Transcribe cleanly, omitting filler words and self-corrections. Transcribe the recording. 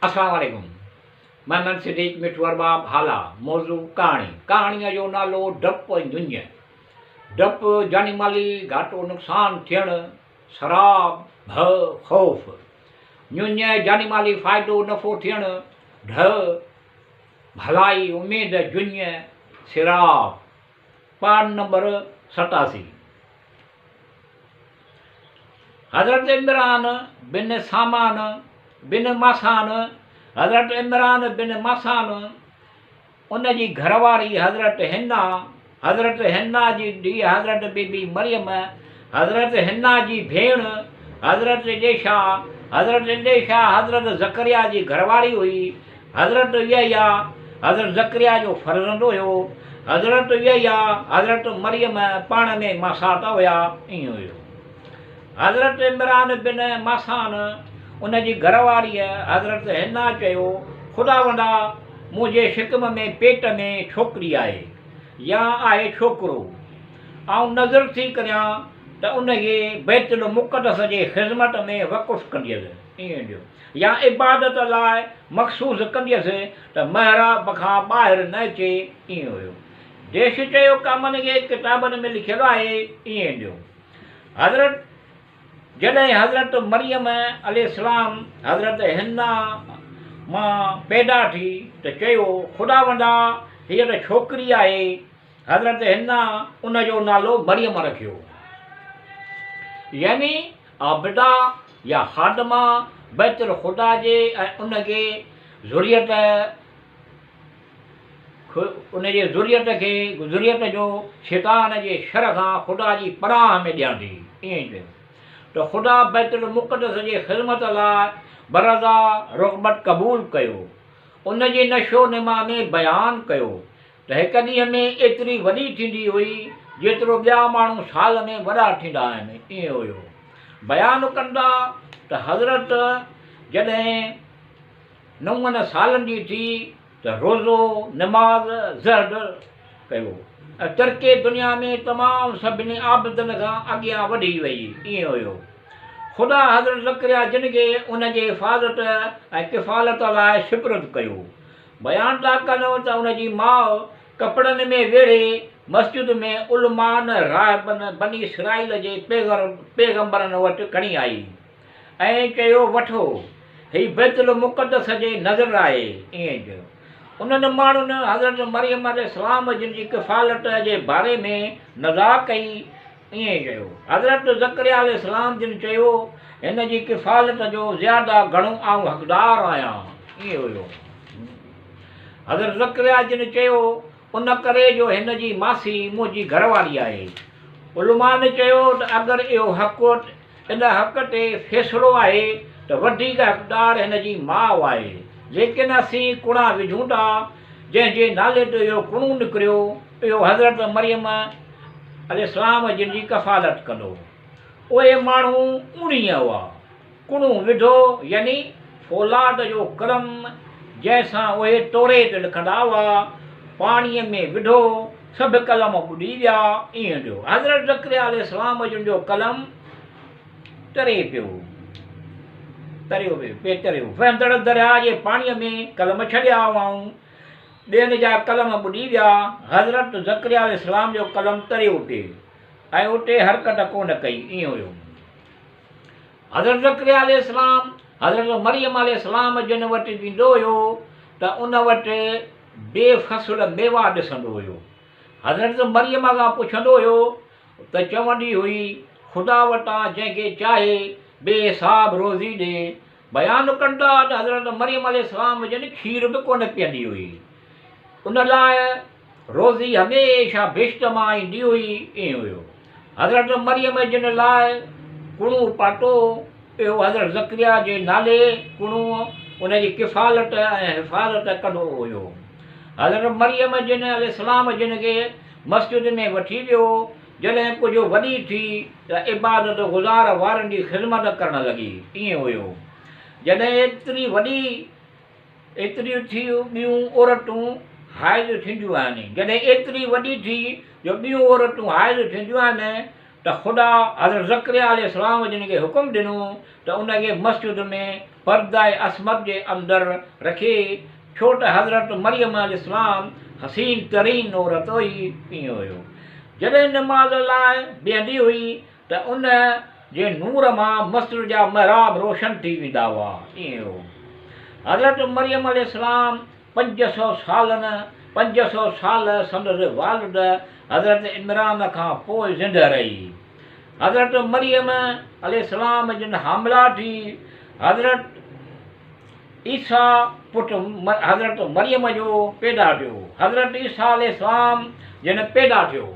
اسلام عليڪم محمد صديق مٺو ارباب هالا موضوع ڪهاڻي ڪهاڻيء جو نالو ڊپ ۽ ڃڃ ڊپ جاني مالي گهاٽو نقصان ٿيڻ سراب ڀؤ خوف ڃڃ جاني مالي فائدو نفعو ٿيڻ ڍء ڀلائي اميد جڃ سراب پان نمبر 87. حضرت عمران بن سامان بن ماسان، حضرت عمران بن ماسان، ان جي گهر واري حضرت حنا، حضرت حنا جي ڌيء حضرت بي بي مريم، حضرت حنا جي ڀيڻ حضرت اليشع، حضرت اليشع حضرت زڪريا جي گهر واري هئي، حضرت يحيٰ حضرت زڪريا جو فرزند هيو. حضرت يحيٰ حضرت مريم پاڻ ۾ ماسات هيا. ائين هيو. حضرت عمران بن ماسان ان جي گهر واريء حضرت حنا چيو، خداوندا! منهنجي شڪم ۾ پيٽ ۾ ڇوڪري آهي يا آهي ڇوڪرو. آئون نذر ٿي ڪريان ته ان کي بيت المقدس جي خذمت ۾ وقف ڪنديس. ائين ڏيو. يا عبادت لاء مخصوص ڪنديس ته محراب کان ٻاهر نه اچي، ائين هيو. ديش چيو ڪامن کي ڪتابن ۾ لکيل آهي، ائين ڏيو. حضرت جڏهن حضرت مريم عليه السلام حضرت حنا مان پيدا ٿي ته چيو، خداوندا هيء ته ڇوڪري آهي، حضرت حنا ان جو نالو مريم رکيو. يعني عابده يا خادمه بيت الخدا جي ۽ ان کي ذريت ان جي ذريت کي ذريت جو شيطان جي شر کان خدا جي پناهه ۾ ڏيان ٿي. ائين چيو ته خدا بيت المقدس جي خدمت لاء برضا رغبت قبول ڪيو. ان جي نشو نما ۾ بيان ڪيو ته هڪ ڏينهن ۾ ايتري وڏي ٿيندي هئي، جيترو ٻيا ماڻهو سال ۾ وڏا ٿيندا آهن. ائين هيو. بيان ڪندا ته حضرت جڏهن نون سالن جي ٿي ته روزو، نماز، زهد ڪيو ۽ ترڪ دنيا ۾ تمام سڀني عابدن کان اڳيان وڌي وئي. ائين هيو. خدا حضرت زڪريا جن کي ان جي حفاظت ۽ ڪفالت لاء سپرد ڪيو. بيان ٿا ڪن ته ان جي ماء ڪپڙن ۾ ويڙهي مسجد ۾ علمائن راهبن بني اسرائيل جي پيغمبرن وٽ کڻي آئي ۽ چيو وٺو هي بيت المقدس جي نذر آهي ائين چيو انهن ماڻهن حضرت مريم عليه السلام جن جي ڪفالت جي باري ۾ نزاع ڪئي ائين چيو. حضرت زڪريا عليه السلام جن چيو، هن جي ڪفالت جو زياده گهڻو آئون حقدار آهيان. ائين هيو. حضرت زڪريا جن چيو، ان ڪري جو هن جي ماسي منهنجي گهر واري آهي. علمائن چيو ته اگر اهو حق ان حق تي فيصلو آهي ته وڌيڪ حقدار هن جي ماء آهي. ليڪن اسين ڪڻا وجهون ٿا، جنهن جي نالي تي اهو ڪڻو نڪريو، اهو حضرت مريم عليه السلام جن جي ڪفالت ڪندو. اهي ماڻهو اوڻيهه هئا. ڪڻو وڌو يعني فولاد جو قلم جنهن سان اهي توريت لکندا هئا، پاڻيء ۾ وڌو، سڀ قلم ٻڏي ويا. ائين جو حضرت زڪريا عليه السلام جن جو قلم تري پيو. تريو پيو، پي تريو. وهندڙ درياء جي پاڻيء ۾ قلم ڇڏيا هئائون. ٻين جا قلم ٻڏي ويا، حضرت زڪريا عليه السلام جو قلم تريو پئي ۽ اتي حرڪت ڪونه ڪئي، ائين هيو. حضرت زڪريا عليه السلام حضرت مريم عليه السلام جن وٽ ويندو هيو ته ان وٽ بي فصل ميوا ڏسندو هيو. حضرت مريم کان پڇندو هيو ته چوندي هئي، خدا وٽان جنهن کي چاهي بي حساب روزي ڏي. بيان ڪن ٿا ته حضرت مريم عليه السلام جن کير به ڪونه پيئندي هئي، ان لاء روزي هميشه بهشت مان ايندي هئي، ائين هيو. حضرت مريم جن لاء ڪڻو پاتو، اهو حضرت زڪريا جي نالي ڪڻو ان جي ڪفالت ۽ حفاظت ڪندو هيو. حضرت مريم جن عليه السلام جن کي مسجد ۾ وٺي ويو، جڏهن ڪجهه وڏي ٿي ته عبادت گذار وارن جي خذمت ڪرڻ لڳي. ائين هيو. جڏهن ايتري وڏي ايتري ٿي ٻيون عورتون حائض ٿينديون آهن. جڏهن ايتري وڏي ٿي جو ٻيون عورتون حائض ٿينديون آهن ته ته خدا حضرت زڪريا عليه السلام جن کي حڪم ڏنو ته ان کي مسجد ۾ پرده عصمت جي اندر رکي ڇو ته حضرت مريم عليه السلام حسين ترين عورت هئي. ائين هيو جڏهن نماز لاء بيهندي هئي ته ان جي نور مان مسجد جا محراب روشن ٿي ويندا هئا. ائين هو حضرت مريم عليه السلام 500 سالن، 500 سال سندس والد حضرت عمران کان پوء زنده رهي. حضرت مريم عليه السلام جن حامله ٿي، حضرت عيسيٰ پٽ حضرت مريم جو پيدا ٿيو. حضرت عيسيٰ عليه السلام جن پيدا ٿيو.